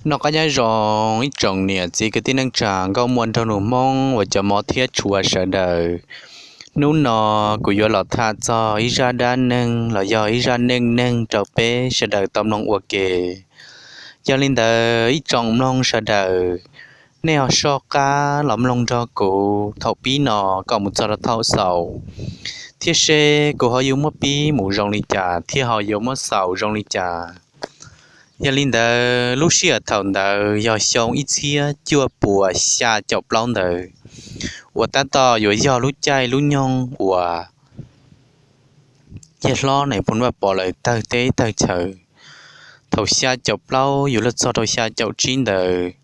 Noj qab nyob zoo ib tsoom niam txiv kwv tij neej tsa nkauj muam nraug nus Hmoob uas cov mob thiab tshua sawv daws. Hnub no kuv yuav los tham txog ib zaj dab neeg los yog ib zaj neej neeg rau peb sawv daws tau mloog ua ke. Yog li ntawd ib tsoom mloog sawv daws, nej ho soj qab los mloog nrog kuv thaum pib no kom mus txog rau thaum xaus, thiab seb kuv ho yuav muab pib mus zoo li cas thiab ho yuav muab xaus zoo li cas. Yog li ntawd lub sij hawm thaum ntawd yog xyoo ib txhiab cuaj puas xya caum plaub ntawd, uas tab tom yuav yog lub caij lub nyoog uas yawg hlob Nais Phoo Vaj Pov lawv tawg teb tawg chaw. Thaum xya caum plaub yuav luag txog rau xya caum tsib ntawd,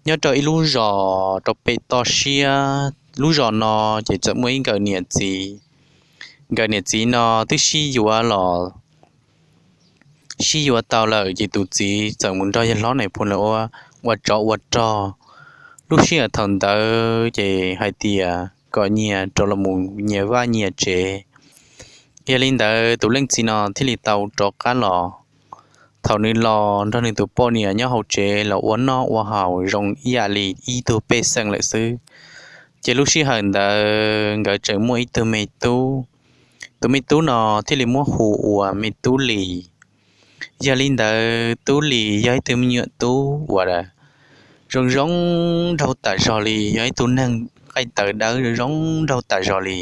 nyob rau ib lub zos rau pem toj siab, lub zos no ces txawm muaj ib nkawm niam txiv. Nkawm niam txiv no twb sib yuav los sib yuav tau lawm ces tus txiv txawm mus nrog yawg hlob Nais Phoo lawv ua, ua tsov ua rog. Lub sij hawm thaum ntawd ces hais tias kom nyias rov los mus nyias vaj nyias tsev. Yog li ntawd tus leej txiv no thiaj li tau rov qab los. Thaum nws los nrog nws tus poj niam nyob hauv tsev los ua noj ua haus zoo ib yam li ib tug pej xeem lawm xwb. Ces lub sij hawm ntawd nkawd tseem muaj ib tug me tub. Tus me tub no thiaj li muab hu ua me tub Lis. Yog li ntawd tub Lis yog ib tug me nyuam tub uas zoo zoo nraug tas zog li, yog ib tug neeg qaij tawv dawb zoo zoo nraug tas zog li.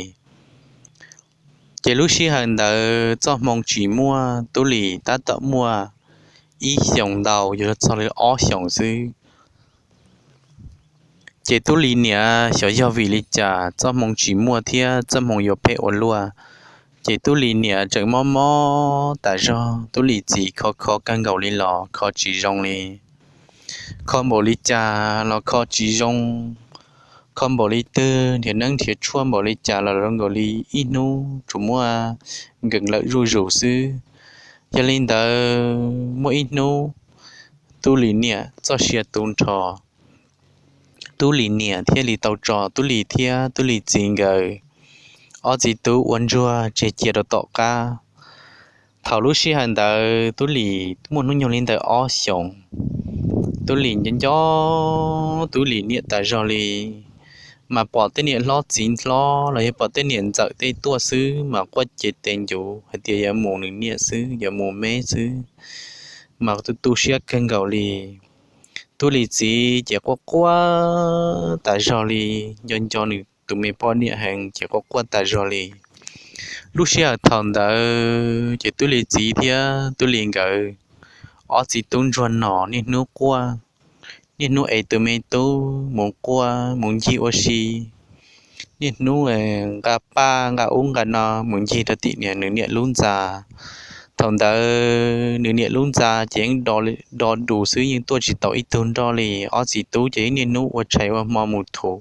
Ces lub sij hawm ntawd txoj hmoo tsis muaj, tub Lis tab tom muaj ib xyoos ntau yuav txog li ob xyoos xwb. Ces tub Lis niam xyov yog vim li cas txoj hmoo tsis muaj thiab txoj hmoo yuav phem ua luaj, ces tub Lis niam tseem mob mob tas zog, tub Lis txiv kho kho kawg nkaus li los kho tsis zoo li. Kho npaum li cas los kho tsis zoo, kho npaum li twg nrhiav neeb nrhiav tshuaj npaum li cas los zoo nkaus li ib hnub tsuas muaj nkees lawm zuj zus xwb. Yog li ntawd muaj ib hnub tub Lis niam txoj sia tu nrho, tub Lis niam thiaj li tau tso tub Lis thiab tub Lis txiv nkawd ob txiv tub ua ntsuag tseg cia rau tom qab. Thaum lub sij hawm ntawd tub Lis muaj hnub nyoog li ntawm ob xyoos. Tub Lis nco nco tub Lis niam tas zog li, mas pom tej niam hlob txiv hlob los yog pom tej niam ntxawm tej tuaj xwb mas quaj cev tes ncuv hais tias yuav mus nws niam xwb, yuav mus me xwb, mas tu tu siab kawg nkaus li. Tub Lis txiv ces quaj quaj tas zog li, nco nco nws tus me poj niam heev ces quaj quaj tas zog li. Lub sij hawm thaum ntawd ces tub Lis txiv thiab tub Lis nkawd ob txiv tub ntsuag no niaj hnub quaj, niaj hnub ev tus me tub mus quaj mus ncig ua si, niaj hnub nqa paj nqa ub nqa no mus ncig rau tim niag nws niam lub ntxa. Thaum ntawd nws niam lub ntxa ces yeej do dus xwb, yeej tuaj tsis tau ib tug nroj li. Ob txiv tub ces yeej niaj hnub ua tshais ua hmo mus thuv,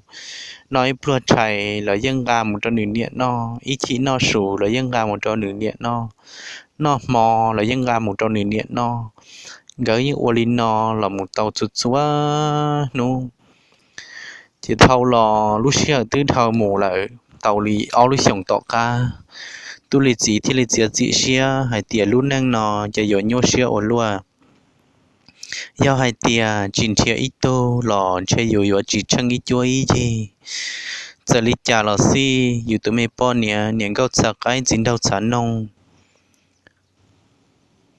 noj ib pluag tshais los yeej nqa mus rau nws niam noj, ib chim noj su los yeej nqa mus rau nws niam noj, noj hmo los yeej nqa mus rau nws niam noj. Nkawd yeej ua li no los mus tau txhua txhua hnub. Ces dhau los lub sij hawm twb dhau mus lawm tau li ob lub xyoos tom qab, tub Lis txiv thiaj li txiav txim siab hais tias lub neej no ces yuav nyuaj siab ua luaj. Yog hais tias tsis nrhiav ib tug los ntshe yus yuav tsis tsheej ib cuab ib yig. Txawm li cas los xij yus tus me poj niam, niam nkauj txhav qaib txiv nraug txhav noog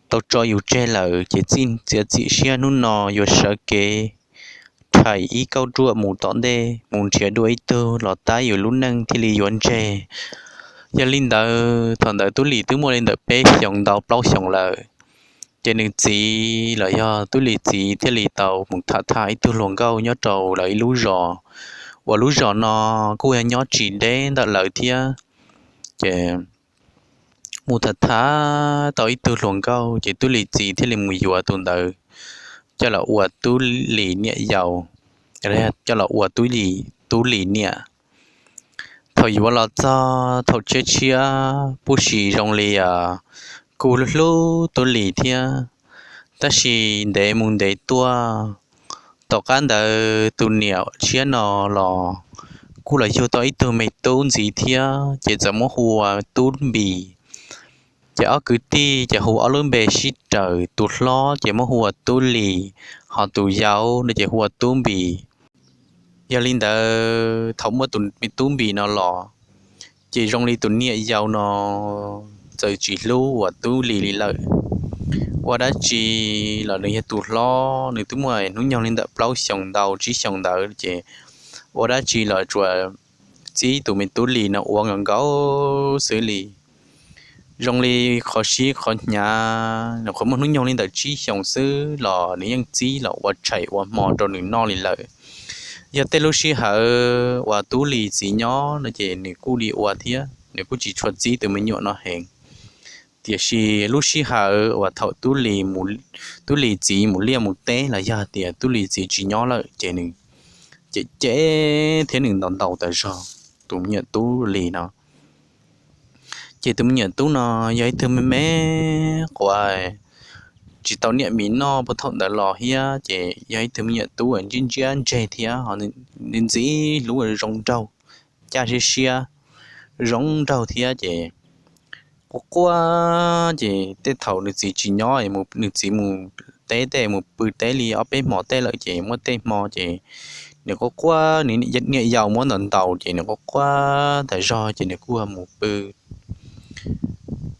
tau tso yus tseg lawm, ces txiav txim siab hnub no yuav sawv kev rhais ib kauj ruam mus tom ntej mus nrhiav dua ib tug los tab yus lub neej thiaj li yuav ntseg. Yog li ntawd thaum ntawd tub Lis twb muaj li ntawm peb xyoos ntau plaub xyoos lawm. Ces nws txiv los yog tub Lis txiv thiaj li tau mus tham tham ib tug hluas nkauj nyob rau lawv ib lub zos, uas lub zos no kuj yog nyob tsis deb ntawm lawv thiab. Ces mus tham tham tau ib tug hluas nkauj ces tub Lis txiv thiaj li mus yuav tus ntawd coj los ua tub Lis niam yau, coj los ua tub Lis niam. Thaum yuav los txog thaum tshiab tshiab pub si zoo li kuj hlub hlub tub Lis thiab, tab sis ntev mus ntev tuaj, tom qab ntawd tus niam tshiab no los kuj los yug tau ib tug me tub ntxiv thiab, ces txawm muab hu ua tub Npis. Ces ob kwv tij ces hu ob lub npe sib raws, tus hlob ces muab hu ua Tub Lis, ho tus yau no ces hu ua Tub Npis. Yog li ntawd thaum muaj tus me Tub Npis no los, ces zoo li tus niam yau no txawm tsis hlub uas Tub Lis li lawm. Ua dab tsi los nws yog tus hlob, nws twb muaj hnub nyoog li ntawm plaub xyoos ntau tsib xyoos ntawd ces ua dab tsi los tsuas txib tus me Tub Lis no ua nkaus nkaus xwb li. Zoo li qhov sib qhov hnyav, nws qhov muaj hnub nyoog li ntawm tsib xyoos xwb los nws yeej txib los ua tshais ua hmo rau nws noj li lawm. Yog tej lub sij hawm uas Tub Lis txiv nyob no ces nws kuj li ua thiab, nws kuj tsis tshua txib tus me nyuam no heev. Tiam sis lub sij hawm uas thaum Tub Lis, Tub Lis txiv mus liaj mus teb los yog tias Tub Lis txiv tsis nyob lawm ces nws cem cem thiab nws ntaus ntaus tas zog tus me nyuam Tub Lis no. Ces tus me nyuam tub no yog ib tug me me quav, tsis tau niam mis noj puag thaum ntawd los thiab, ces yog ib tug me nyuam tub ntsia ntsia ntseg thiab, ntxim hlub zoo nraug, caj siab siab, zoo nraug thiab ces quaj quaj. Ces tej thaum nws txiv tsis nyob, nws txiv mus teb tej mus pw teb li ob peb hmo tej lawm ces muaj tej hmo ces nws quaj quaj, nws niam yau muab ntaus ntaus ces nws quaj quaj tas zog ces nws kuj mus pw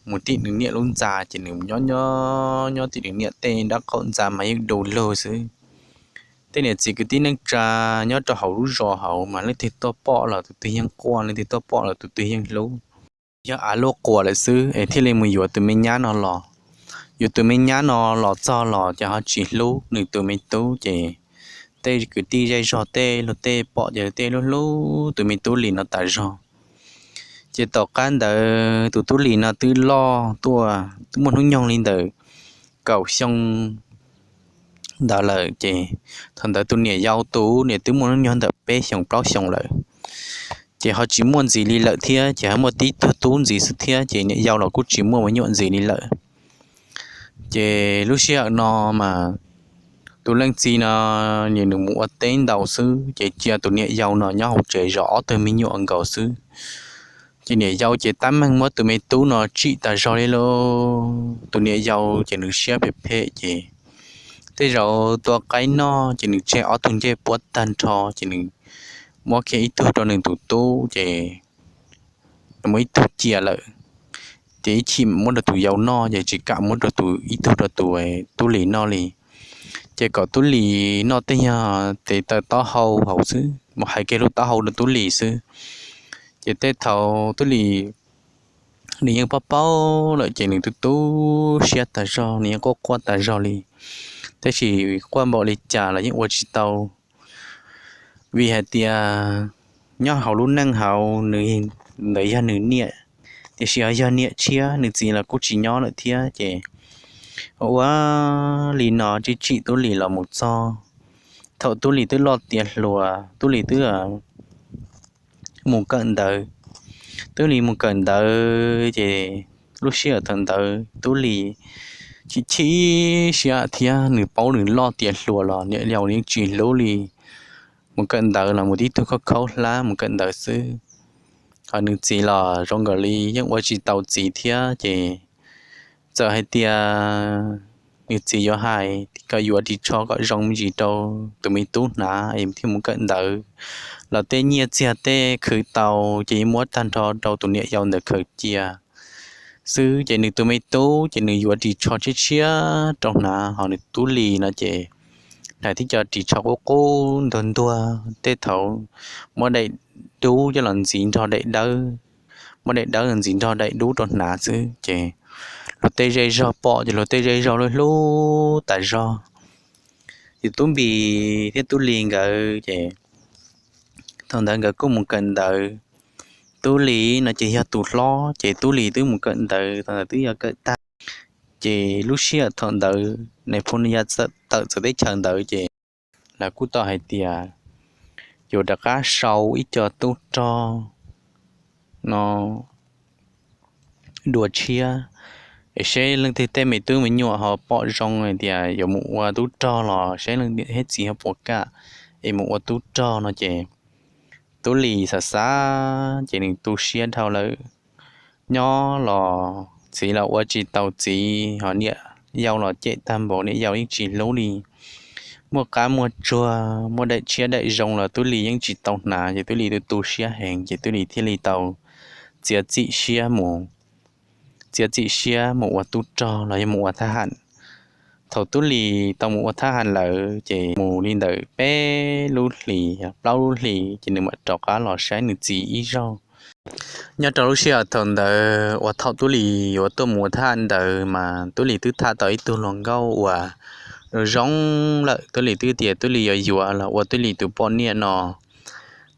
mus tim nws niam lub ntxa ces nws nyob nyob nyob tim nws niam tej nrab qaum ntxa mas yeej du lug xwb. Tej niam txiv kwv tij neej tsa nyob rau hauv lub zos hauv mas leej twg tuaj pom los tus twg yeej quaj, leej twg tuaj pom los tus twg yeej hlub. Yog av luaj quas lawm xwb es thiaj li mus yuav tus me nyab no los. Yuav tus me nyab no los txog los ces ho tsis hlub nws tus me tub ces tej kwv tij zej zog tej luag tej pom ces luag tej hlub hlub tus me Tub Lis no tas zog. Ces tom qab ntawd tus Tub Lis no twb loj tuaj, twb muaj hnub nyoog li ntawm kaum xyoo ntawd lawm ces thaum ntawd tus niam yau tus niam twb muaj hnub nyoog ntawm peb xyoos plaub xyoos lawm. Ces ho tsis muaj ntxiv li lawm thiab, ces ho muaj tib tug tub ntxiv xwb thiab, ces niam yau los kuj tsis muaj me nyuam ntxiv li lawm. Ces lub sij hawm no mas tus leej txiv no nws mus ua teb ntau xwb, ces cia tus niam yau no nyob hauv tsev zov ob tug me nyuam nkaus xwb. Ces niam yau ces tab meeg muab tus me tub no tsim tas zog li lauj. Tus niam yau ces nws siab phem phem ces tej zaum tua qaib noj ces nws tseg ob tug ncej puab tag nrho ces nws muab kiag ib tug rau nws tus tub ces nws muab ib tug cia lawm. Ces ib chim muab rau tus yau noj ces tsis kam muab rau tus ib tug rau tus Tub Lis noj li. Ces kom Tub Lis noj tej yog tes taw taub hau hauv xwb, mus hais kiag lub taub hau rau Tub Lis xwb. Ces tej thaum Tub Lis nws yeej paub paub lawm ces nws tu tu siab tas zog, nws yeej quaj quaj tas zog li. Tab sis quaj npaum li cas los yeej ua tsis tau, vim hais tias nyob hauv lub neej hauv nws, ntawd yog nws niam, tiam sis ho yog niam tshiab, nws txiv los kuj tsis nyob lawm thiab ces ua li no tsim tsim Tub Lis los mus txog. Thaum Tub Lis twb loj tiav hluas, Tub Lis twb mus kawm ntawv. Tub Lis mus kawm ntawv ces lub sij hawm thaum ntawd Tub Lis chim chim siab thiab nws paub nws loj tiav hluas los niam yau yeej tsis hlub li. Mus kawm ntawv los mus tib tug khaub khaub hlab mus kawm ntawv xwb. Ho nws txiv los zoo nkaus li yeej ua tsis tau txiv thiab ces txawm hais tias nws txiv yuav hais kom yuav ris tsho kom zoo me ntsis rau tus me tub hnav es thiaj mus kawm ntawv los tej nyiaj txiag tej khwv tau ces muab tag nrho rau tus niam yau ntawd khaws cia xwb. Ces nws tus me tub ces nws yuav ris tsho tshiab tshiab rau hnav, ho nws Tub Lis no ces hnav tib co ris tsho qub qub ntuag ntuag, tej thaum muab daim dub coj los ntxiv nrog daim dawb, muab daim dawb ntxiv nrog daim dub rau hnav xwb ces luag tej zej zog pom ces luag tej zej zog hlub hlub tas zog. Ces Tub Npis thiab Tub Lis nkawd ces thaum ntawd nkawd kuj mus kawm ntawv. Tub Lis no ces yog tus hlob ces Tub Lis twb mus kawm ntawv, thaum ntawd twb yuav kawm tag. Ces lub sij hawm thaum ntawd Nais Phoo Nais Yaj tawm txawv teb chaws ntawd ces lawv kuj tau hais tias yuav rov qab sau ib co tub rog no dua tshiab, es seb leej twg tej me tub me nyuam ho pom zoo hais tias yuav mus ua tub rog los seb leej niam thiab txiv ho puas kam es mus ua tub rog no ces Tub Lis xav xav ces nws tu siab dhau lawm. Nyob los txiv los ua tsis tau txiv, ho niam yau los cem tag npaum, niam yau yeej tsis hlub li. Muaj qab muaj tsuag, muaj daim tshiab daim zoo los Tub Lis yeej tsis tau hnav, ces Tub Lis tu tu siab heev, ces Tub Lis thiaj li tau txiav txim siab mus, txiav txim siab mus ua tub rog los yog mus ua thab ham. Thaum Tub Lis tau mus ua thab ham lawm, ces mus li ntawm peb lub hlis, plaub lub hlis, ces nws mam rov qab los saib nws txiv ib zaug. Nyob rau lub sij hawm thaum ntawd uas thaum Tub Lis yuav tuaj mus ua thab ham ntawd mas Tub Lis twb tham tau ib tug hluas nkauj uas zoo lawm, Tub Lis twb tias Tub Lis yuav yuav los ua Tub Lis tus poj niam no.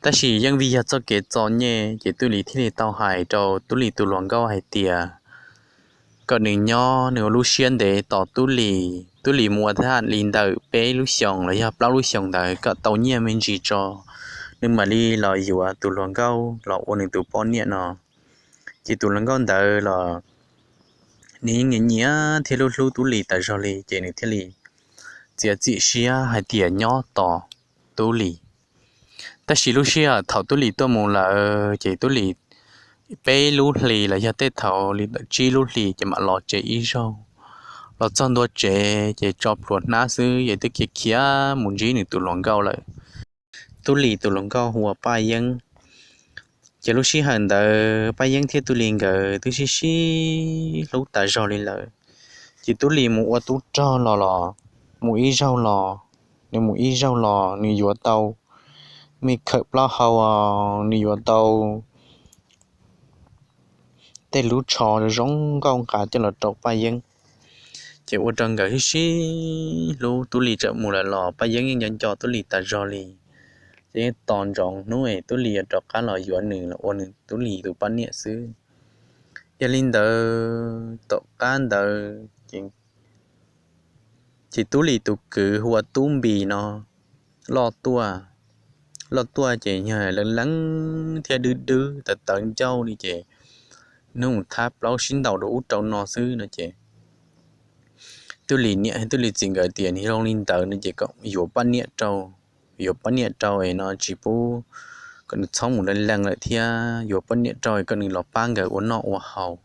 Tab sis yeej vim yog txoj kev txom nyem, ces Tub Lis thiaj li tau hais rau Tub Lis tus hluas nkauj hais tias kom nws nyob nws ua lub siab ntev tos Tub Lis, Tub Lis mus ua thab ham li ntawm peb lub xyoos los yog plaub lub xyoos ntawd kom tau nyiaj me ntsis tso, nws mam li los yuav tus hluas nkauj los ua nws tus poj niam no. Ces tus hluas nkauj ntawd los nws yeej nyiam nyiam thiab hlub hlub Tub Lis tas zog li, ces nws thiaj li txiav txim siab hais tias nyob tos Tub Lis. Tab sis lub sij hawm thaum Tub Lis tuaj mus lawm ces Tub Lis peb lub hlis los yog tej thaum li ntawm tsib lub hlis ces mam los tsev ib zaug. Los txog ntua tsev ces tso plhuav hnab xwb ces twb khiav khiav mus ntsib nws tus hluas nkauj lawm. Tub Lis tus hluas nkauj hu ua Paj Yeeb. Ces lub sij hawm ntawd Paj Yeeb thiab Tub Lis nkawd twb sib sib hlub tas zog li lawm. Ces Tub Lis mus ua tub rog los los mus ib zaug los, nws mus ib zaug los nws yuav tau me khawm plaub hau, nws yuav tau tej lub tsho zoo nkauj nqa coj los rau Paj Yeeb. Ces ua rau nkawd sib sib hlub, Tub Lis txawm mus lawm los Paj Yeeb yeej nco nco Tub Lis tas zog li. Ces yeej tos ntsoov hnub es Tub Lis yuav rov qab los yuav nws los ua nws Tub Lis tus poj niam xwb. Yog li ntawd tom qab ntawd ces Tub Lis tus kwv hu ua Tub Npis no loj tuaj, loj tuaj ces yog leej leej thiab dwb dwb tawv tawv ncauj li ces hnub thab plaub sib ntaus rau ub rau no xwb no ces Tub Lis niam Tub Lis txiv nkawd tias nws zoo li ntawd no ces kom yuav poj niam rau, yuav poj niam rau es no tsis pub, kom nws txhob mus leej leej lawm thiab yuav poj niam rau kom nws los pab nkawd ua noj ua haus.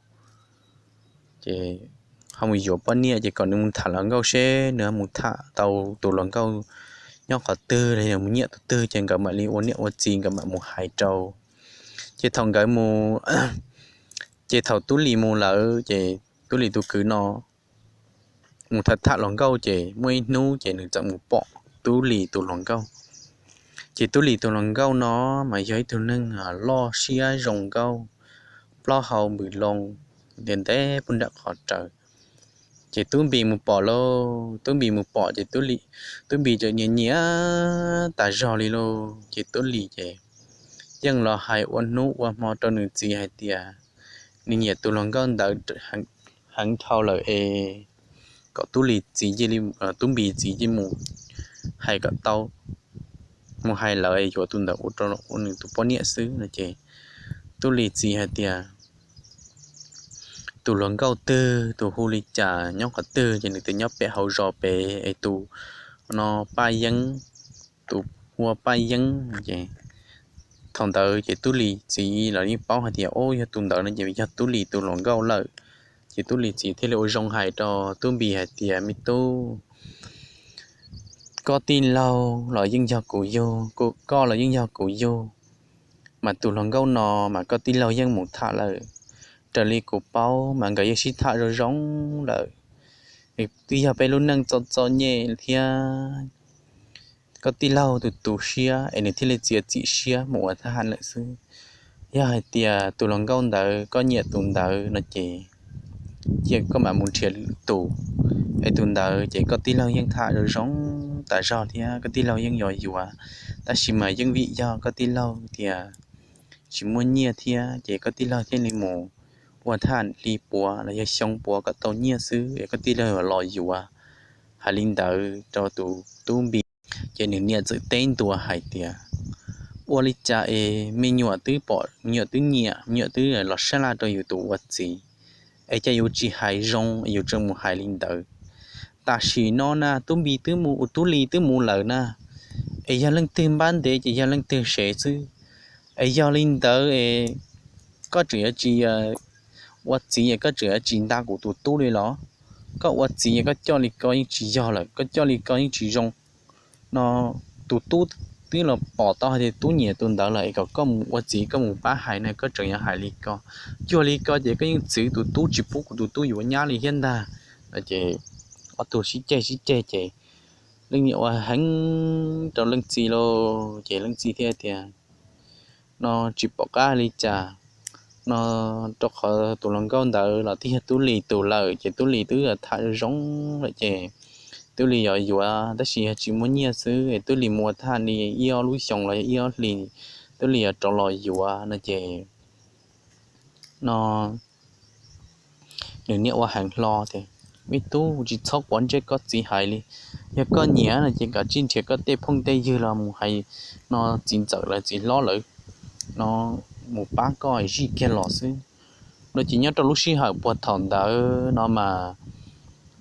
Ces ho mus yuav poj niam ces kom nws mus tham hluas nkauj seb nws mus tham tau tus hluas nkauj nyob qhov twg los yog mus nyiam tus twg ces nkawd mam li ua niam ua txiv, nkawd mam mus hais rau. Ces thaum nkawd mus, ces thaum Tub Lis mus lawm ces Tub Lis tus kwv no mus tham tham hluas nkauj ces muaj ib hnub ces nws txawm mus pom Tub Lis tus hluas nkauj. Ces Tub Lis tus hluas nkauj no mas yog ib tug neeg loj siab zoo nkauj, plaub hau npws loo, ntev ntev puag nram qhov raws. Ces Tub Npis mus pom lauj, Tub Npis mus pom ces Tub Lis, Tub Npis txawm nyiam nyiam tas zog li lauj. Ces Tub Lis ces yeej los hais ua hnub ua hmo rau nws txiv hais tias nws nyiam tus hluas nkauj ntawd heev dhau lawm es kom Tub Lis txiv, Tub Npis txiv cia li mus hais kom tau, mus hais lawv yuav tus ntawd ua rau ua nws tus poj niam xwb no ces Tub Lis txiv hais tias tus hluas nkauj twg, tus hu li cas, nyob qhov twg ces nws tias nyob pem hauv zos pem es tus no Paj Yeeb, tus hu ua Paj Yeeb ces thaum ntawd ces Tub Lis txiv los yeej paub hais tias o yog tus ntawd no ces yog Tub Lis tus hluas nkauj lawm. Ces Tub Lis txiv thiaj li ua zoo hais rau Tub Npis hais tias me tub, koj tij laug los yeej yog kuv yug, koj los yeej yog kuv yug, mas tus hluas nkauj no mas koj tij laug yeej mus tham lawm. Raws li kuv paub mas nkawd yeej sib tham zoo zoo lawm, twb yog peb lub neej txom txom nyem thiab koj tij laug tus tu siab es nws thiaj li txiav txim siab mus ua thab ham lawm xwb. Yog hais tias tus hluas nkauj ntawd koj nyiam tus ntawd no ces cia koj mam mus nrhiav tus, es tus ntawd ces koj tij laug yeej tham zoo zoo tas zog thiab koj tij laug yeej yuav yuav, tab sis mas yeej vim yog koj tij laug tias tsis muaj nyiaj thiab ces koj tij laug thiaj li mus ua thab ham li puav los yog xyoo puav kom tau nyiaj xwb es koj tij laug yuav los yuav. Hais li ntawd rau tus Tub Npis ces nws niam txawm teb ntua hais tias ua li cas es me nyuam twb pom, me nyuam twb nyiam, me nyuam twb los sab laj rau yus tus ua txiv, es cas yus tsis hais zoo, yus tseem mus hais li ntawd. Tam sim no na Tub Npis twb mus, Tub Lis twb mus lawm na, es yog leej twg npab ntev ces yog leej twg sev xwb. Es yog li ntawd es koj tseem yuav tsis ua txiv es koj tseem yuav tsis nta kuv tus tub li los? Koj ua txiv es koj coj li ko yeej tsis yog lawm, koj coj li ko yeej tsis zoo. No tus tub twb los pom tau hais tias tub nyiam tus ntawd lawm es kom koj mus ua txiv koj mus pab hais na, koj tseem yuav hais li ko. Cuag li ko ces koj yeej txwv tus tub tsis pub kuv tus tub yuav nyab li thiab ntag. Ces ob tug sib ceg sib ceg ces leej niam ua heev rau leej txiv lauj, ces leej txiv thiaj tias, no tsis pom qab li cas, no rau qhov tus hluas nkauj ntawd los twb yog Tub Lis tus lawm ces Tub Lis twb tham zoo lawm ces Tub Lis yuav yuav tab sis yog tsis muaj nyiaj xwb es Tub Lis mus ua thaj li ib ob lub xyoos los yog ib ob hlis Tub Lis yuav rov los yuav no ces no nws niam ua heev hlo tias, me tub, tsis txhob quav ntsej koj txiv hais li. Yog koj nyiam no ces kav tsij nrhiav koj tej phooj tej ywg los mus hais no txiv ntxawm lawv txiv hlob lawv no mus pab koj zij kiag los xwb. No ces nyob rau lub sij hawm puag thaum ntawd no mas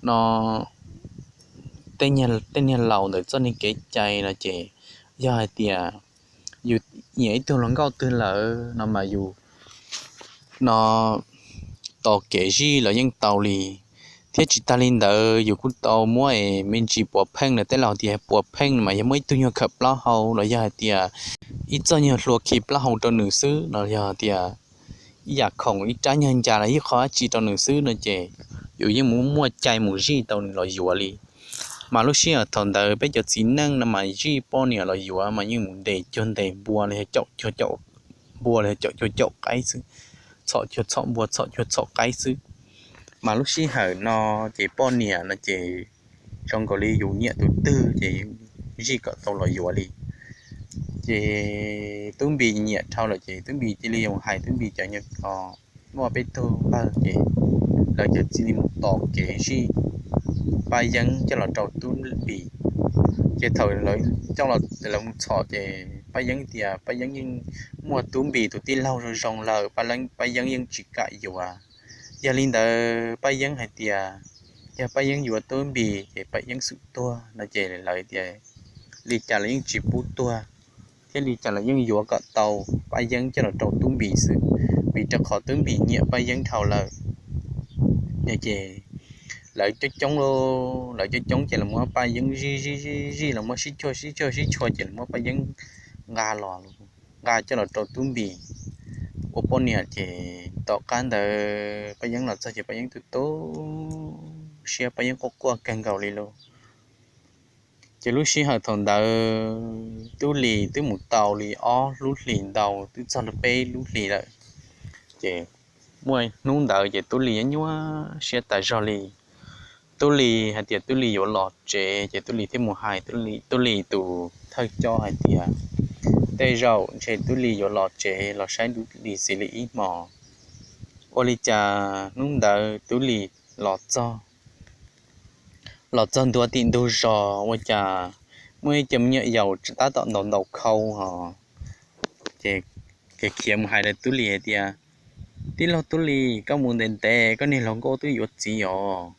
no tej niag laus ntawm txoj niag kev cai no ces yog hais tias yus nyiam ib tug hluas nkauj twg lawm no mas yus no tos kev zij los yeej tau li. Thiab tsis tas li ntawd yus kuj tau muab es me ntsis puav pheej, tej laus tias puav pheej mas yog muab ib tug nyuag khawm plaub hau los yog hais tias ib txoj nyuag hlua khi plaub hau rau nws xwb no yog tias ib yam khoom ib rab nyuag ncas los ib qho dab tsi rau nws xwb no ces yus yeej mus muaj cai mus zij tau nws los yuav li. Mas lub sij hawm thaum ntawd peb cov txiv neej no mas zij poj niam los yuav mas yeej mus ntes cuag ntes npua los yog caum cuag caum npua los yog caum cuag caum qaib xwb, txhom cuag txhom npua txhom cuag txhom qaib xwb. Mas lub sij hawm no ces poj niam no ces zoo nkaus li yus nyiam tus twg ces zij kom tau los yuav li. Ces Tub Npis nyiam dhau lawm ces Tub Npis cia li mus hais Tub Npis cov nyuag ko, muaj peb tug npawg ces lawv cov cia li mus tos kev zij Paj Yeeb coj los rau Tub Npis. Ces thaum lawv coj los lawv mus txhom ces Paj Yeeb tias Paj Yeeb yeej muaj Tub Npis tus tij laug zoo zoo lawm, Paj Yeeb yeej tsis kam yuav. Yog li ntawd Paj Yeeb hais tias yog Paj Yeeb yuav Tub Npis ces Paj Yeeb xum tuag no ces lawv tias li cas los yeej tsis pub tuag thiab li cas los yeej yuav kom tau Paj Yeeb coj los rau Tub Npis xwb, vim rau qhov Tub Npis nyiam Paj Yeeb dhau lawm. Ces lawv coob coob lawv coob coob ces los muab Paj Yeeb zij zij zij los muab sib cuag sib cuag sib cuag ces los muab Paj Yeeb nqa los nqa coj los rau Tub Npis ua poj niam. Ces tom qab ntawd Paj Yeeb los txog ces Paj Yeeb tu tu siab, Paj Yeeb quaj quaj kawg nkaus li lauj. Ces lub sij hawm thaum ntawd Tub Lis twb mus tau li ob lub hlis ntau twb txog li peb lub hlis lawm. Ces muaj hnub ntawd ces Tub Lis nyuaj siab tas zog li. Tub Lis hais tias Tub Lis yuav los tsev ces Tub Lis thiaj mus hais Tub Lis tus thawj coj hais tias tej zaum ntshe Tub Lis yuav los tsev los saib Tub Lis xws li ib hmos. Ua li cas hnub ntawd Tub Lis los txog los txog ntua tim ntug zos ua cas muaj ib co me nyuam yaus tab tom ntaus ntaus khau hos. Ces khiav mus hais rau Tub Lis hais tias, tij laug Tub Lis, koj mus ntev ntev koj niag hluas nkauj twb yuav txiv os.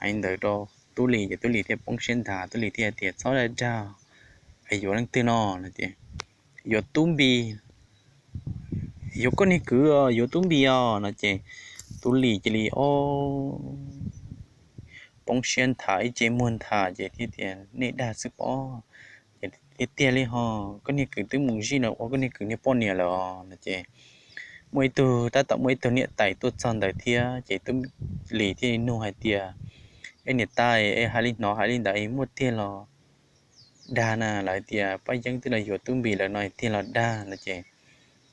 Hais ntawd rau Tub Lis ces Tub Lis thiaj poob siab nthav, Tub Lis thiaj tias, txhob dag dag, yuav leej twg no? Yuav Tub Npis. Yuav koj niag kwv, yuav Tub Npis os no ces Tub Lis cia li o poob siab nthav ib ce muag nthav ces thiaj tias, nej dag xwb pob. Ces tiag tiag li ho, koj niag kwv twb mus zij no ua koj niag kwv niag poj niam lawm os no ces muaj ib tug tab tom muaj ib tug niam tais tuaj txog ntawd thiab ces Tub Lis thiaj li nug hais tias, ej niam tais, es hais li hnov hais li ntawd muaj tiag los dag na? Lawv tias Paj Yeeb twb los yuav Tub Npis lawm no tiag los dag no ces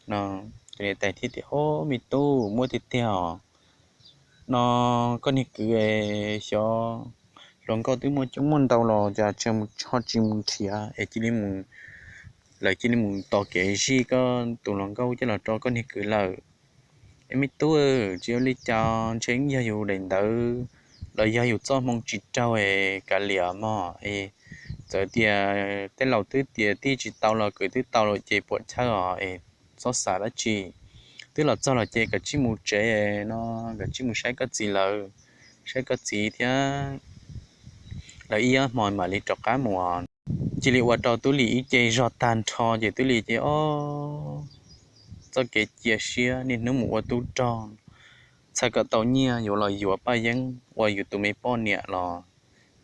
niam tais thiaj tias, o, me tub, muaj tiag tiag os. No koj niag kwv xyov hluas nkauj twb muaj coob muaj ntau los cas ho tsis mus nrhiav es cia li mus, lawv cia li mus tos kev zij koj tus hluas nkauj coj los rau koj niag kwv lawm. Es me tub, tsis ua li cas, ntshe yog yus daim ntawv los yog yus txoj hmoo tsis raug es kav liam mog. Txawm tias tej laus twb tias tij tsis tau los kwv twb tau lawm ces puam chawj os, es txhob xav dab tsi. Twb los txog los ces koj cia li mus tsev no, koj cia li mus saib koj txiv lawv, saib koj txiv thiab lawv ib ob hmo mam li rov qab mus. Cia li ua rau Tub Lis ib ce zog tag nrho ces Tub Lis ces o txoj kev cia siab niaj hnub mus ua tub rog, txhaj kom tau nyiaj yuav los yuav Paj Yeeb ua yus tus me poj niam los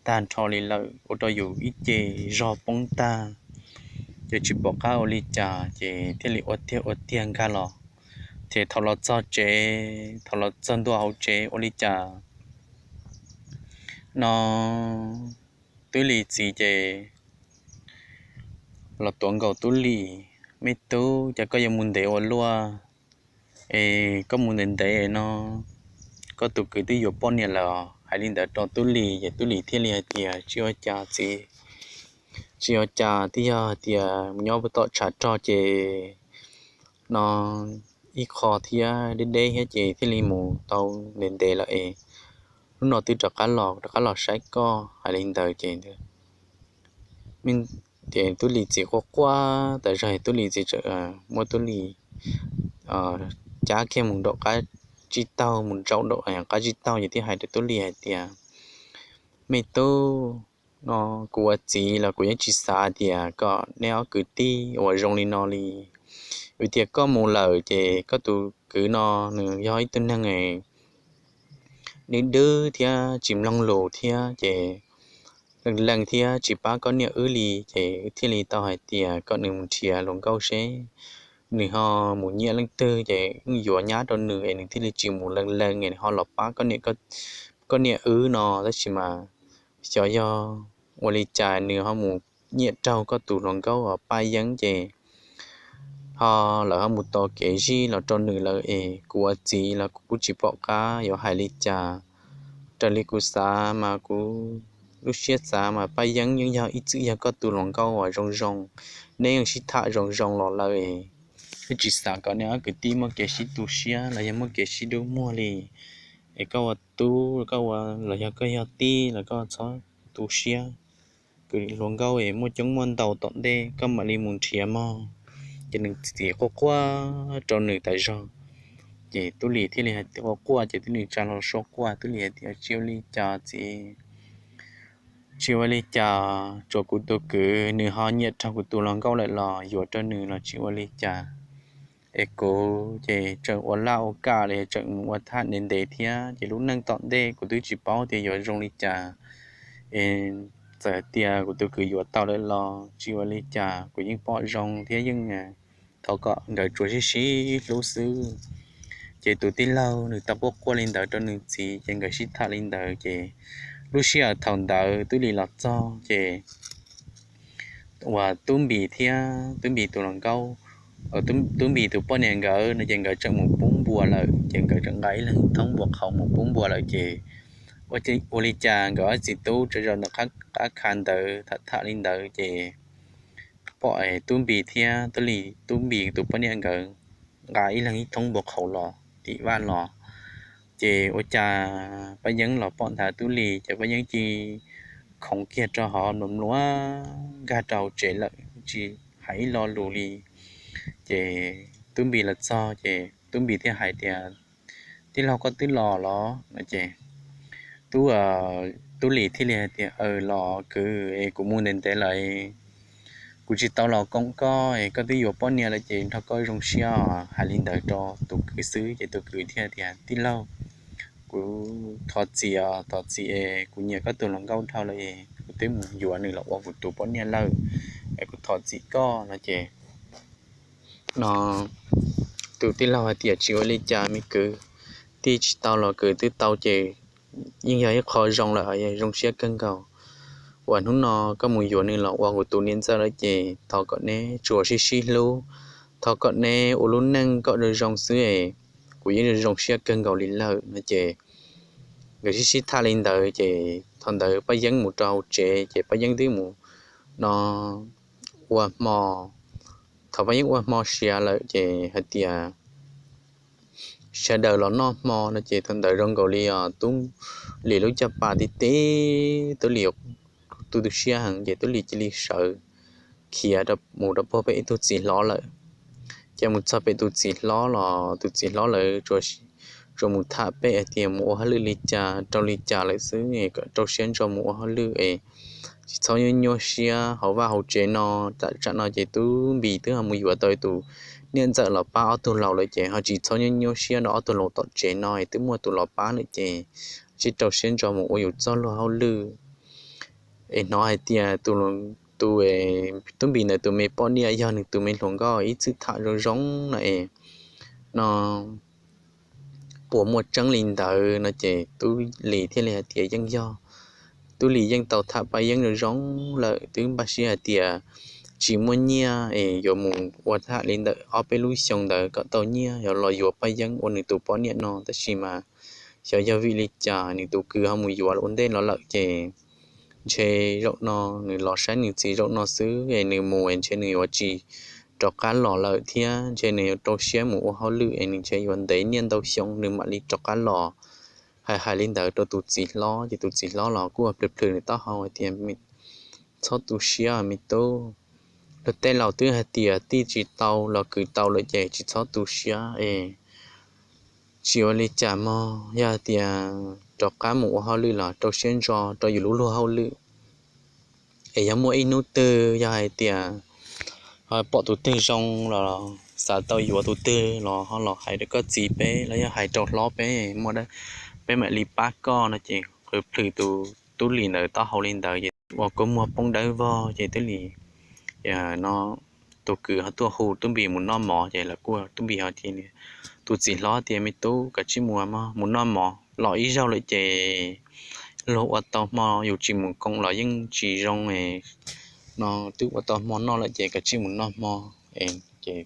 tag nrho li lawm, ua rau yus ib ce zog poob tag, ces tsis pom qab ua li cas ces thiaj li ua tiag ua tiag nkag los. Ces thaum los txog tsev, thaum los txog ntua hauv tsev ua li cas no Tub Lis txiv ces los tuav nkaus Tub Lis, Me tub, cas koj yuav mus ntev ua luaj es koj mus ntev ntev no, koj tus kwv twb yuav poj niam lawm. Hais li ntawd rau Tub Lis ces Tub Lis thiaj li hais tias, Tsis ua cas txiv, tsis ua cas, twb yog hais tias nyob tom tshav rog ces no ib qho thiab deb deb thiab ces thiaj li mus tau ntev ntev lawm es hnub no twb rov qab los, rov qab los saib koj. Hais li ntawd ces Tub Lis txiv quaj quaj tas zog, Tub Lis txiv txawm muab Tub Lis cab kiag mus nram qab tsib taug, mus zaum nram qab tsib taug ces thiaj hais rau Tub Lis hais tias, Me tub, no kuv ua txiv los kuv yeej tsis xav tias kom neb ob kwv tij uas zoo li no li. Vim tias koj mus lawm ces koj tus kwv no nws yog ib tug neeg dwb dwb thiab tsis mloog lus thiab ces leej leej thiab tsis pab koj niam wb li, ces thiaj li tau hais tias kom nws mus nrhiav hluas nkauj seb nws ho mus nyiam leej twg ces yuav nyab rau nws es nws thiaj li tsis mus leej leej es ho los pab koj niam wb no. Tab sis mas xyov yog ua li cas nws ho mus nyiam raug koj tus hluas nkauj Paj Yeeb ces ho lawv ho mus tos kev zij los rau nws lawm es kuv ua txiv los kuv kuj tsis pom qab yuav hais li cas. Raws li kuv xav mas kuv lub siab xav mas Paj Yeeb yeej yog ib txwm yog koj tus hluas nkauj uas zoo zoo, neb yeej sib tham zoo zoo los lawm es kuv tsis xav kom neb ob kwv tij muaj kev sib tu siab los yog muaj kev sib dub muag li. Es koj ua tub, koj ua los yog koj yog tij los koj txhob tu siab. Kwv hluas nkauj es muaj coob muaj ntau, tom ntej koj mam li mus nrhiav mog. Ces nws txiv quaj quaj rau nws tas zog. Ces Tub Lis thiaj li hais tias, quaj quaj ces Tub Lis tsa hlo suab quaj, Tub Lis hais tias, Tsis ua li cas txiv, tsis ua li cas, tsuas kuv tus kwv nws ho nyiam raug kuv tus hluas nkauj lawm los yuav rau nws los tsis ua li cas. Es kuv ces tseem ua laj ua kam li, tseem mus ua tham ntev ntev thiab ces lub neej tom ntej kuv twb tsis paub tias yuav zoo li cas. Es txawm tias kuv tus kwv yuav tau lawm los tsis ua li cas, kuv yeej pom zoo thiab yeej thov kom nkawd tsuas sib sib hlub xwb. Ces tus tij laug nws tau quaj quaj li ntawd rau nws txiv ces nkawd sib tham li ntawd ces lub sij hawm thaum ntawd Tub Lis los txog ces uas Tub Npis thiab Tub Npis tus hluas nkauj, Tub Npis tus poj niam nkawd no ces nkawd tseem mus pub npua lawm ces nkawd tseem nqa ib leeg thoob npua qhauv mus pub npua lawm ces ua li cas nkawd ob txiv tub tsav zos ntawm qab khav ntawd tham tham li ntawd ces pom Tub Npis thiab Tub Lis, Tub Npis tus poj niam nkawd nqa ib leeg ib thoob npua qhauv los tim vaj los. Ces ua cas Paj Yeeb los pom nthav Tub Lis ces Paj Yeeb cia khoov kiag rau hauv, mluav mluav nkag rau hauv tsev lawm tsis hais ib lo lus li. Ces Tub Npis los txog ces Tub Npis thiaj hais tias, Tij laug, koj twb los los? No ces Tub Lis thiaj li hais tias, Aws, los kwv, es kuv mus ntev ntev lawm, kuv tsis tau los koom koj es koj twb yuav poj niam lawm ces nrog koj zoo siab. Hais li ntawd rau tus kwv xwb ces tus kwv thiaj tias, Tij laug, kuv thov txim os, thov txim es kuv nyiam koj tus hluas nkauj dhau lawm es kuv twb mus yuav nws los ua kuv tus poj niam lawm es kuv thov txim koj. No ces no tus tij laug hais tias, Tsis ua li cas me kwv, tij tsis tau los kwv twb tau ces yeej yog ib qho zoo lawm, zoo siab kawg nkaus uas hnub no koj mus yuav nws los ua kuv tus niam ntxawm lawm ces thov kom neb tsuas sib sib hlub, thov kom neb ua lub neej kom zoo zoo xwb es kuv yeej zoo siab kawg nkaus li lawm. No ces nkawd sib sib tham li ntawd ces thaum ntawd Paj Yeeb mus rau hauv tsev ces Paj Yeeb twb mus no ua hmo. Thaum Paj Yeeb ua hmo siav lawm ces hais tias sawv daws los noj hmo no ces thaum ntawd zoo nkaus li os Tub Lis lub caj pas tib teb, Tub Lis tu tu siab heev ces Tub Lis cia li sawv khiav mus rau puag pem ib tug txiv hlob lawm. Ces mus txog pem tus txiv hlob los tus txiv hlob lawv tsuas mus tham pem hais tias mus ua hauj lwm li cas rau li cas lawm xwb, rau siab ntso mus ua hauj lwm es tsis txhob nyuaj nyuaj siab hauv vaj hauv tsev no. Tam sim no ces Tub Npis twb ho mus yuav tau tus niam ntxawm los pab ob tug laus lawm ces ho tsis txhob nyuaj nyuaj siab rau ob tug laus tom tsev no es twb muaj tus los pab lawm ces sib rau siab ntso mus ua yus txoj luag hauj lwm. Es hnov hais tias tus, tus Tub Npis ntawd tus me poj niam yog nws tus me hluas nkauj ib txwm tham zoo zoo no es no puas muaj tseeb li ntawd no ces Tub Lis thiaj li hais tias yeej yog. Tub Lis yeej tau tham Paj Yeeb zoo zoo lawm, twb npaj siab hais tias tsis muaj nyiaj es yuav mus ua tham li ntawm ob peb lub xyoo ntawd kom tau nyiaj yuav los yuav Paj Yeeb ua nws tus poj niam no, tab sis mas xyov yog vim li cas nws tus kwv ho mus yuav ua ntej los lawm ces ntshe zaum no nws los saib nws txiv zaum no xwb es nws mus es ntshe nws yuav tsis rov qab los lawm thiab ntshe nws yuav rau siab mus ua hauj lwm es nws ntshe yuav ntev niaj ntau xyoo nws mam li rov qab los. Hais hais li ntawd rau tus txiv hlob ces tus txiv hlob los kuj plhws plhws nws taub hau hais tias txhob tu siab me tub, luag tej laus twb hais tias tij tsis tau los kwv tau lawm ces tsis txhob tu siab es tsis ua li cas mog, yog hais tias rov qab mus ua hauj lwm los rau siab ntso rau yus lub luag hauj lwm. Es yog muaj ib hnub twg yog hais tias pom tus twg zoo los xav tau yuav tus twg los ho los hais rau koj txiv peb los yog hais rau hlob peb, muaj peb mam li pab koj no ces plhws plhws tus Tub Lis ntawd taub hau li ntawd ces ua kua muag poob dawb vog ces Tub Lis no tus kwv ho tuaj hu Tub Npis mus noj mov ces lawv kuj, Tub Npis ho tias, tus txiv hlob tias me tub koj cia li mus mog, mus noj mov los ib zaug lawm ces luag ua tau hmo, yus tsis mus koom los yeej tsis zoo no, twb ua tau hmo noj lawm ces koj cia li mus noj hmo. Ces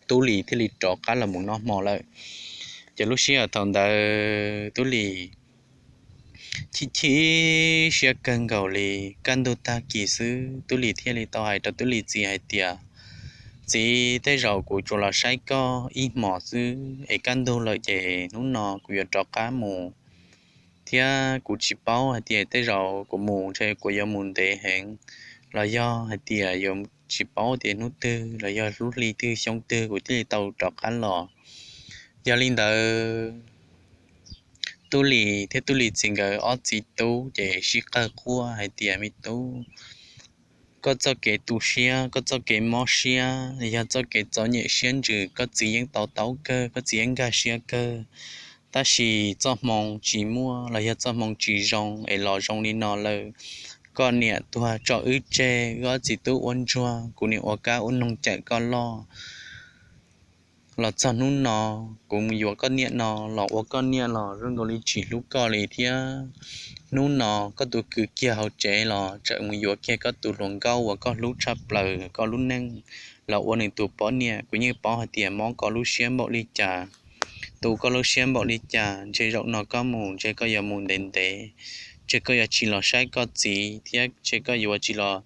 Tub Lis thiaj li rov qab los mus noj hmo lawm. Ces lub sij hawm thaum ntawd Tub Lis chim chim siab kawg nkaus li. Kaj ntug tag kis xwb Tub Lis thiaj li tau hais rau Tub Lis txiv hais tias, txiv, tej zaum kuv tsuas los saib koj ib hmos xwb es kaj ntug lawm ces hnub no kuv yuav rov qab mus thiab kuv tsis paub hais tias tej zaum kuv mus ntshe kuv yuav mus ntev heev los yog hais tias yuav tsis paub tias hnub twg los yog lub hli twg xyoo twg kuv thiaj li tau rov qab los. Yog li ntawd Tub Lis thiab Tub Lis txiv nkawd ob txiv tub ces sib qawg quaj hais tias me tub, koj txoj kev tu siab, koj txoj kev mob siab, yog txoj kev txom nyem siab ntsws, koj txiv yeej tau taub kawg, koj txiv yeej nkag siab kawg, tab sis txoj hmoo tsis muaj los yog txoj hmoo tsis zoo es los zoo li no lawm. Koj niam tuag tso wb tseg, wb ob txiv tub ua ntsuag, kuv niam ua kab ua noog cawm koj loj los txog hnub no kuv mus yuav koj niam no los ua koj niam los zoo nkaus li tsis hlub koj li thiab. Hnub no koj tus kwv kiag hauv tsev los tseem mus yuav kiag koj tus hluas nkauj uas koj hlub tshaj plaws koj lub neej los ua nws tus poj niam. Kuv yeej paub hais tias mob koj lub siab npaum li cas, tu koj lub siab npaum li cas, ntshe zaum no koj mus ntshe koj yuav mus ntev ntev, ntshe koj yuav tsis los saib koj txiv thiab ntshe koj yuav tsis los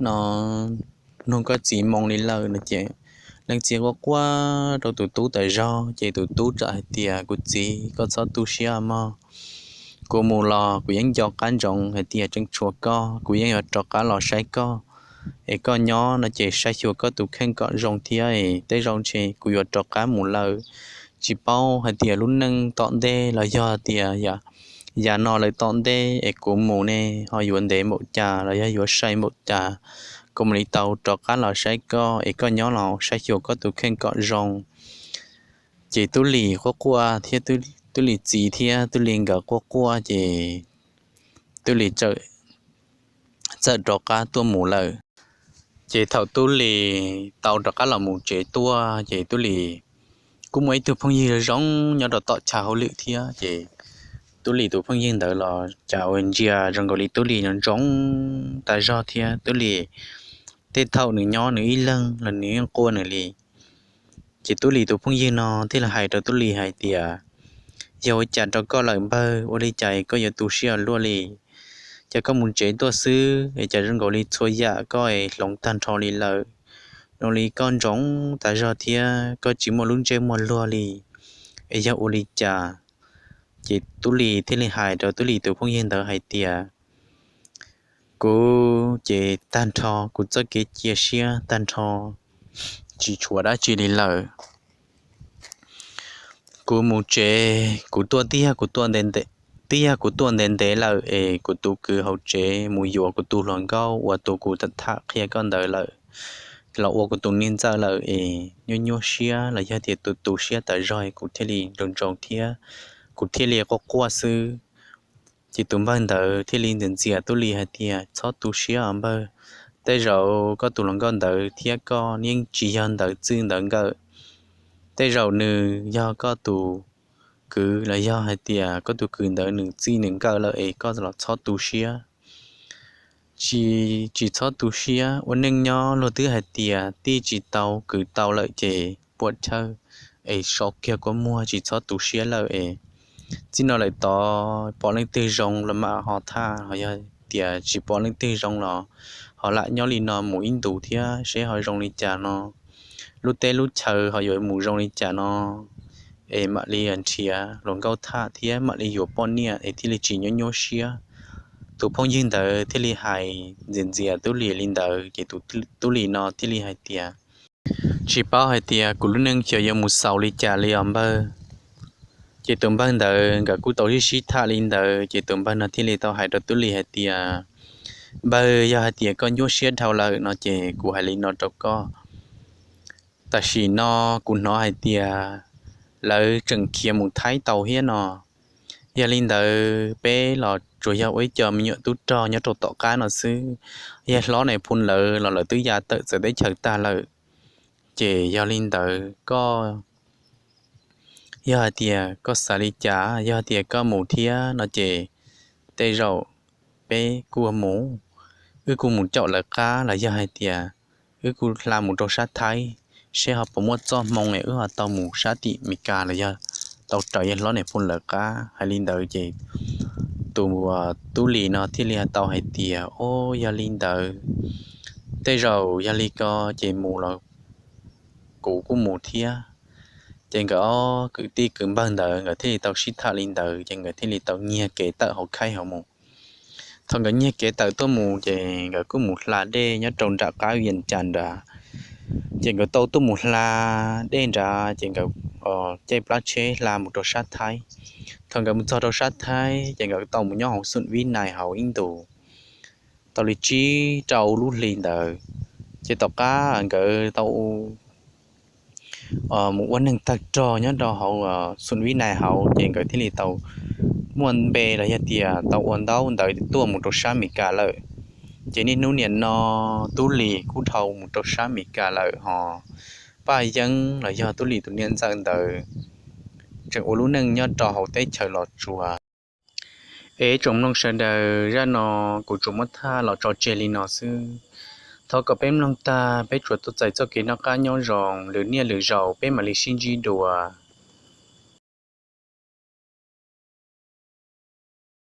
no nug koj txiv moo li lawm no ces leej txiv quaj quaj rau tus tub tas zog ces tus tub txawm hais tias kuv txiv, koj txhob tu siab mog, kuv mus los kuv yeej nco qab ntsoov hais tias tseem tshuav koj, kuv yeej yuav rov qab los saib koj es koj nyob no ces saib xyuas koj tus kheej kom zoo thiab es tej zaum ntshe kuv yuav rov qab mus lawm. Tsis paub hais tias lub neej tom ntej los yog tias yav no lawm tom ntej es kuv mus ne ho yuav ntev npaum cas los yog yuav sai npaum cas, kuv mam li tau rov qab los saib koj es koj nyob los saib xyuas koj tus kheej kom zoo. Ces Tub Lis quaj quaj thiab Tub Lis txiv thiab Tub Lis nkawd quaj quaj ces Tub Lis txawm rov qab tuaj mus lawm. Ces thaum Tub Lis tau rov qab los mus tsev tuaj ces Tub Lis kuj muaj ib tug phooj ywg zoo nyob rau tom chaw hauj lwm thiab ces Tub Lis tus phooj ywg ntawd los cas ua ntsia zoo nkaus li Tub Lis no ntsoov tas zog thiab Tub Lis tej thaum nws nyob nws ib leeg los nws yeej quaj nws li. Ces Tub Lis tus phooj ywg no thiaj li hais rau Tub Lis hais tias, yog ua cas rau koj lawm npawg, ua li cas koj yuav tu siab luaj li? Cas koj mus tsev tuaj xwb es cas zoo nkaus li txhua yam koj es hloov tag nrho li lawm? Zoo li koj ntsoov tas zog thiab koj tsis muaj lub ntsej muag luag li es yog ua li cas? Ces Tub Lis thiaj li hais rau Tub Lis tus phooj ywg ntawd hais tias, kuv ces tag nrho kuv txoj kev cia siab tag nrho, tsis tshuav dab tsi li lawm. Kuv mus tsev kuv tuaj tiag kuv tuaj ntev ntev, Twb yog kuv tuaj ntev ntev lawm es kuv tus kwv hauv tsev mus yuav kuv tus hluas nkauj uas tus kuv tham qhia koj ntawd lawm los ua kuv tus niam ntxawm lawm es nyuaj nyuaj siab los yog tias tu tu siab tas zog kuv thiaj li nroo nroo thiab kuv thiaj li quaj quaj xwb. Ces tus npawg ntawd thiaj li ntxias ntxias Tub Lis hais tias, txhob tu siab os npawg, tej zaum koj tus hluas nkauj ntawd thiab koj yeej tsis yog ntawd txij ntawd nkawm. Tej zaum nws yog koj tus kwv los yog hais tias koj tus kwv ntawd nws txij nws nkawm lawm es koj los txhob tu siab. Tsis, tsis txhob tu siab, ua neej nyob luag twb hais tias tij tsis tau kwv tau lawm ces puam chawj es so kiag kua muag tsis txhob tu siab lawm es txij no lawm tod pom leej twg zoo los mam ho tham, ho yog tias tsis pom leej twg zoo los ho lam nyob li no mus ib ntus thiab seb ho zoo li cas no, lub teb lub chaw ho yuav mus zoo li cas no es mam li nrhiav hluas nkauj tham thiab mam li yuav poj niam es thiaj li tsis nyuaj nyuaj siab. Tus phooj ywg ntawd thiaj li hais ntxias ntxias Tub Lis li ntawd ces tus Tub Lis no thiaj li hais tias, tsis paub hais tias kuv lub neej xyov yuav mus xaus li cas li os npawg. Ces tus npawg ntawd nkawd kuj tau sib sib tham li ntawd ces tus npawg no thiaj li tau hais rau Tub Lis hais tias, npawg, yog hais tias koj nyuaj siab dhau lawm no ces kuv hais li no rau koj. Tam sim no kuv hnov hais tias lawv tseem khiav mus Thaib tau thiab no. Yog li ntawd peb los tsuas yog ua ib co me nyuam tub rog nyob rau tom qab no xwb. Yawg hlob Nais Phoo lawv los lawv twb ya tawm txawv teb chaws tag lawm. Ces yog li ntawd koj, yog hais tias koj xav li cas, yog hais tias koj mus thiab no ces tej zaum peb kuj mus, wb kuj mus caum lawv qab los yog hais tias wb kuj hla mus rau sab Thaib seb ho puas muaj txoj hmoo es wb ho tau mus sab tim Mes Kas los yog tau raws yawg hlob Nais Phoo lawv qab. Hais li ntawd ces tus Tub Lis no thiaj li tau hais tias, o, yog li ntawd tej zaum yog li ko ces mus los kuv kuj mus thiab. Ces nkawd ob kwv tij kwv npawg ntawd nkawd thiaj li tau sib tham li ntawd ces nkawd thiaj li tau nyiag kev tawm hauv khaib hauv mus. Thaum nkawd nyiag kev tawm tuaj mus ces nkawd kuj mus hla dej nyob rau nram qab Vias Cas nrad. Ces nkawd tau tuaj mus hla dej nrad ces nkawd caij plab tsheb hla mus rau sab Thaib. Thaum nkawd mus txog rau sab Thaib ces nkawd tau mus nyob hauv Xum Vib Nais hauv ib ntus tau li tsib rau lub hli ntawd. Ces tom qab nkawd tau mus ua neeg tag rog nyob rau hauv Xum Vib Nais hauv ces nkawd thiaj li tau muaj npe los yog tias tau ua ntaub ntawv tuaj mus rau sab Mes Kas lawm. Ces niaj hnub niam no Tub Lis kuj dhau mus rau sab Mes Kas lawm hos Paj Yeeb los yog Tub Lis tus niam ntxawm ntawd tseem ua lub neej nyob rau hauv teb chaws Los Tsuas. Es tsoom mloog sawv daws, zaj no kuv tsuas muab tham los tso tseg li no xwb. Thov kom peb mloog tag peb tsuas tau txais txoj kev noj qab nyob zoo, lwm niaj lwm zaus peb mam li sib ntsib dua.